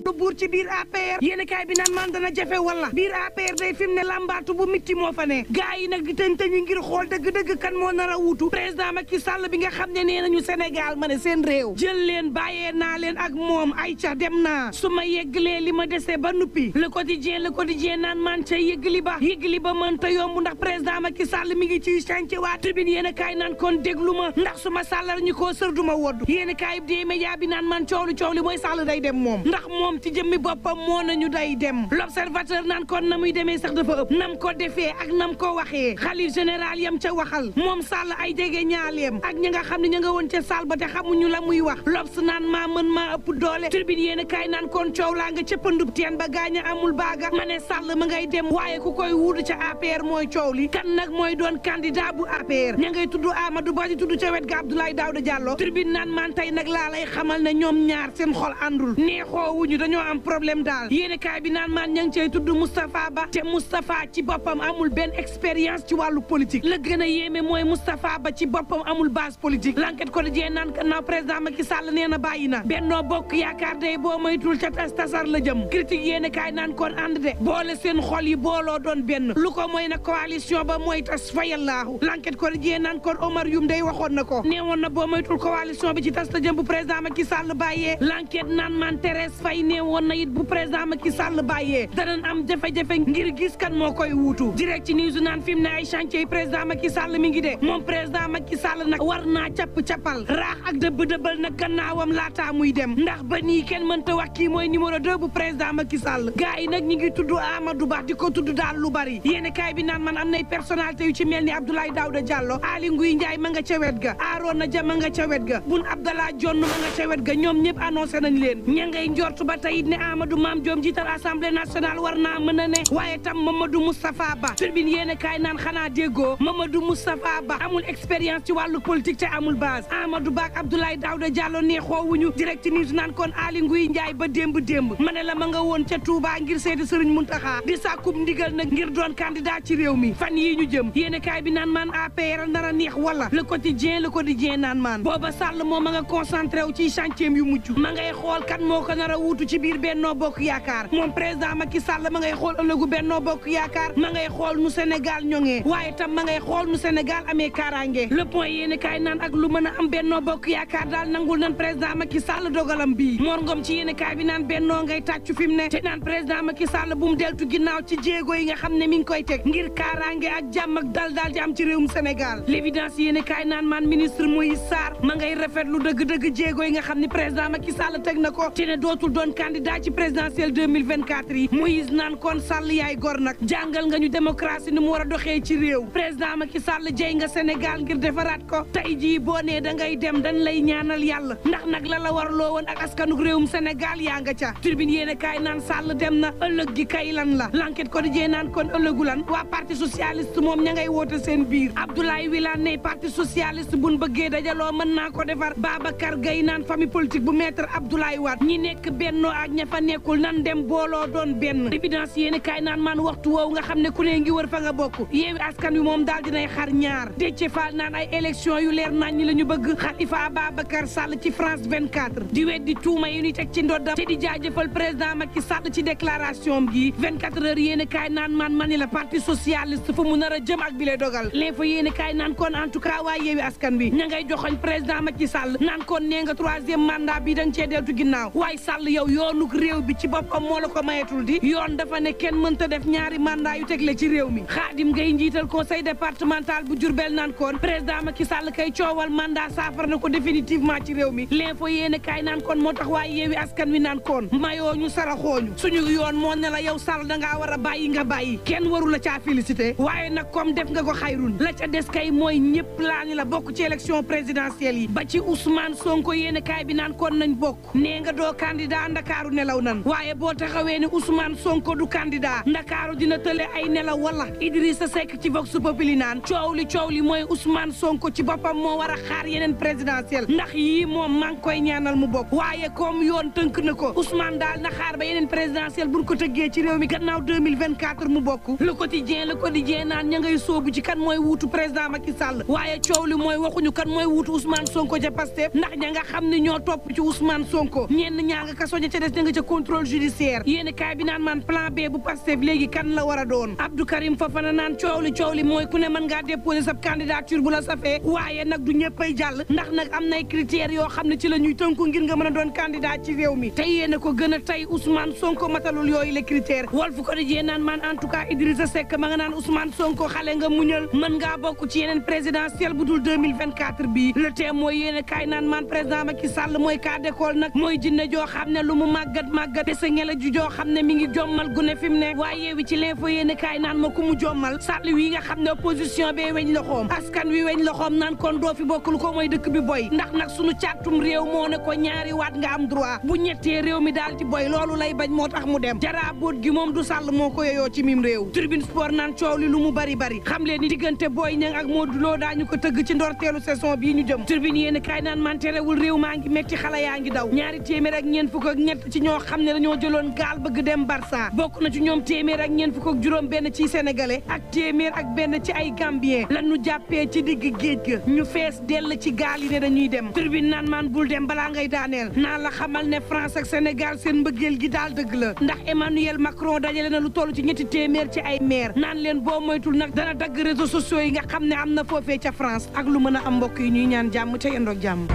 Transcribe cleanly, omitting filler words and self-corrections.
lu buur ci biir APR yéenekaay bi naan man dana jafe wala biir APR day fi mu ne lambaatu bu mitti moo fa ne gaa yi nag di tëñ-tëñi ngir xool dëgg-dëgg kan moo nar a wuutu président Macky Sall bi nga xam ne nee nañu Sénégal ma ne seen réew jël leen bàyyee naa leen ak moom ay ca dem naa su ma yeggalee li ma desee ba nuppi le quotidien naan man ca yëggali ba mënta yomb ndax président Macky Sall mi ngi ciy chantier waa tribune yéenekaay naan kon déglu ma ndax su ma sàllar ñu koo sër du ma woddu yéenekaay bi dee média bi naan man coow li mooy Sall day dem moom ndax moom ci jëmmi boppam moo nañu day dem l'observateur naan kon na muy demee sax dafa ëpp nam ko defee ak nam ko waxee xalif général yam ca waxal moom Sall ay jege ñaaleem ak ñi nga xam ne ña nga woon ca Sall ba te xamuñu la muy wax lobs naan maa mën maa ëpp doole tribune yéenekaay naan kon coow laa nga cëppandub teen ba gaaña amul baaga ma ne Sall ma ngay dem waaye ku koy wuudu ca APR mooy coow li kan nag mooy doon candidat bu APR ña ngay tudd Amadou Ba di tudd ca wet ga Abdoulaye Daouda Diallo tribune naan man tey nag laa lay xamal ne ñoom ñaar seen xol àndul neexoowuñu dañoo am problème daal yéenekaay bi naan man ña ngi cay tudd Moustapha Ba te Moustapha ci boppam amul benn expérience ci wàllu politique la gën a yéeme mooy Moustapha Ba ci boppam amul base politique l'enquête quotidien naan gannaaw président Macky Sall nee na bàyyi na Benno Bokk Yaakaar day boo moytul ca tasar la jëm critique yéenekaay naan kon ànd de boole seen xol yi booloo doon benn lu ko mooy na coalition ba mooy tas fayallaahu l'enquête quotidien naan kon Omar Youm day waxoon na ko nee woon na boo moytul coalition bi ci tas la jëm bu président Macky Sall bàyyee l'enquête naan man Thérèse Faye nee woon na it bu président Macky Sall bàyyee danañ am jafe-jafe ngir gis kan moo koy wuutu direct ci news naan fi mu ne ay chantier yi président Macky Sall mi ngi de moom président Macky Sall nag war naa capp-cappal raax ak dëbb-dëbbal nag gannaawam laataa muy dem ndax ba nii kenn mënta wax kii mooy numéro 2 bu président Macky Sall gars yi nag ñi ngi tudd Amadou Ba di ko tudd daal lu bari yéenekaay bi naan man am nay personnalité yu ci mel ni Abdoulaye Daouda Diallo Aly Ngouille Ndiaye ma nga ca wet ga Arona Dia ma nga ca wet ga Boun Abdallah Dionne ma nga ca wet ga ñoom ñëpp annoncé nañ leen ña ngay njort ba tey ne Amadou Mame Diom jiital assemblée nationale war naa mën a ne waaye tam Mamadou Moustapha Ba turbine yéenekaay naan xanaa déggoo Mamadou Moustapha Ba amul expérience ci wàllu politique te amul base Amadou Ba ak Abdoulaye Daouda Diallo ne xoowuñu direct news naan kon Aly Ngouille Ndiaye ba démb ma ne la ma nga woon ca Touba ngir seeti Serigne Mountakha di sàkkub ndigal nag ngir doon candidat ci réew mi fan yii ñu jëm yéenekaay bi naan maan APR nar a neex wala le quotidien naan maan booba Sall moom ma nga concentré wu ci chantier yu mujj ma ngay xool kan moo ko nar a wuutu ci biir Benno Bokk Yaakaar moom président Macky Sall ma ngay xool ëllëgu Benno Bokk Yaakaar ma ngay xool nu Sénégal ñoŋee waaye tam ma ngay xool nu Sénégal amee kaaraange le point yéenekaay naan ak lu mën a am Benno Bokk Yaakaar daal nangul nan président Macky Sall dogalam bii Mor Ngom ci yéenekaay bi naan Benno ngay tàccu fi mu ne te naan président Macky Sall bu mu deltu ginnaaw ci jéego yi nga xam ne mi ngi koy teg ngir kaaraange ak jàmm ak dal daal di am ci réewum Sénégal l'évidence yéenekaay naan man ministre Moïse Sarr ma ngay rafetlu dëgg-dëgg jéego yi nga xam ne président Macky Sall teg na ko te ne dootul doon candidat ci présidentielle 2024 yi Moïse naan kon Sall yaay gor nag jàngal nga ñu démocratie ni mu war a doxee ci réew président Macky Sall jey nga Sénégal ngir defaraat ko tey jii boo nee da ngay dem dañ lay ñaanal yàlla ndax nag la warloo woon ak askanug réewum Sénégal yaa nga ca turbine yéenekaay naan Sall dem na ëllëg gi kay lan la l'enquête quotidien naan kon ëllëgu lan waa parti socialiste moom ña ngay woote seen biir Abdoulaye Wilane ne parti socialiste buñ bëggee dajaloo mën naa ko defar Babacar Gaye naan famille politique bu maître Abdoulaye Wade ñi nekk bennoo ak ña fa nekkul nan dem booloo doon benn évidence yéeni kaay naan man waxtu woowu nga xam ne ku ne ngi wër fa nga bokk Yewwi Askan Wi moom daal dinay xar ñaar Déthié Fall naan ay élection yu leer nañ ñi la ñu bëgg Khalifa Ababacar Sall ci France 24 di weddi tuuma yi ñu teg ci ndoddam te di jaajëfal président Macky Sall ci déclaration gi 24 heures yéeni kaay naan man mani la parti socialiste fu mu nar a jëm ak bi lay dogal l'info yéeni kaay naan kon en tout cas waa Yewwi Askan Wi ña ngay joxoñ président Macky Sall naan kon nee nga troisième mandat bi danga cee deltu ginnaaw waaye Sall yow yoonuk réew bi ci boppam moo la ko mayetul di yoon dafa ne kenn mënta def ñaari mandat yu tegle ci réew mi Khadim Gueye njiital conseil départemental bu Diourbel naan kon président Macky Sall kay coowal mandat saafara na ko définitivement ci réew mi l'info yéeni kaay naan kon moo tax waaye Yewwi Askan Wi naan kon mayoo ñu saraxooñu suñu yoon moo ne la yow Sall dangaa war a bàyyi nga bàyyi kenn waru la caa félicité waaye nag comme def nga ko xayrun la ca des kay mooy ñëpp laa ni la bokk ci élection présidentielle yi ba ci Ousmane Sonko yéeni kaay bi naan kon nañ bokk nee nga doo candidat Ndakaaru nelaw nan waaye boo taxawee ni Ousmane Sonko du candidat Ndakaaru dina tële ay nelaw wala Idrissa Seck ci Vox Populi naan coow li mooy Ousmane Sonko ci boppam moo war a xaar yeneen présidentielle ndax yii moom maa ngi koy ñaanal mu bokk waaye comme yoon tënk na ko Ousmane daal na xaar ba yeneen présidentielle buñ ko tëggee ci réew mi gannaaw 2024 mu bokk le quotidien naan ña ngay soobu ci kan mooy wuutu président Macky Sall waaye coow li mooy waxuñu kan mooy wuutu Ousmane Sonko ca Pastef ndax ña nga xam ne ñoo topp ci Ousmane Sonko ñenn ñaa nga kaso ña ca des ña nga ca contrôle judiciaire yéen kaay bi naan man plan B bu Pastef léegi kan la war a doon Abdou Karim Fofana naan coow li mooy ku ne mën ngaa déposer sa candidature bu la safee waaye nag du ñëppay jàll ndax nag am nay critères yoo xam ne ci la ñuy tënku ngir nga mën a doon candidat ci réew mi tey yéen ko gën a tey Ousmane Sonko matalul yooyu les critères Walf Quotidien naan man en tout cas Idrissa Seck ma nga naan Ousmane Sonko xale nga muñal mën ngaa bokk ci yeneen présidentielle bu dul 2024 bii le thème mooy yéen kaay naan man président Macky Sall mooy cas d'école nag mooy jinne joo xam ne lu mu màggat dese ngela ju joo xam ne mi ngi jommal gune fi mu ne waaye yeewi ci l'info yéen kaay naan ma ku mu jommal Sall wi nga xam ne opposition bee weñ loxoom askan wi weñ loxoom naan kon doo fi bokk lu ko mooy dëkk bi boy ndax nag sunu càttum réew moo ne ko ñaari waat nga am droit bu ñettee réew mi daal di boy loolu lay bañ moo tax mu dem jaraa boot gi moom du Sall moo ko yoyoo ci mim réew Tribune Sport naan coow li lu mu bari xam leen ni diggante Boy Niang ak Modou Lo daañu ko tëgg ci ndorteelu saison bii ñu jëm Tribune yéen kaay naan man terewul réew maa ngi metti xale yaa ngi daw ñaari téeméer ak ñeent fukk ak ñett ci ñoo xam ne dañoo jëloon gaal bëgg dem Barça bokk na ci ñoom téeméer ak ñeent fukk ak juróom benn ci sénégalais ak téeméer ak benn ci ay gambien lañu jàppee ci digg géej ga ñu fees dell ci gaal yi ne dañuy dem Tribune naan man bul dem balaa ngay daaneel naa la xamal ne France ak Sénégal seen mbëggeel gi daal dëgg la ndax Emmanuel Macron dajale na lu toll ci ñetti téeméer ci ay maire naan leen boo moytul nag dana dagg réseaux sociaux yi nga xam ne am na foofee ca France ak lu mën a am mbokk yi ñuy ñaan jàmm ca yendoog jàmm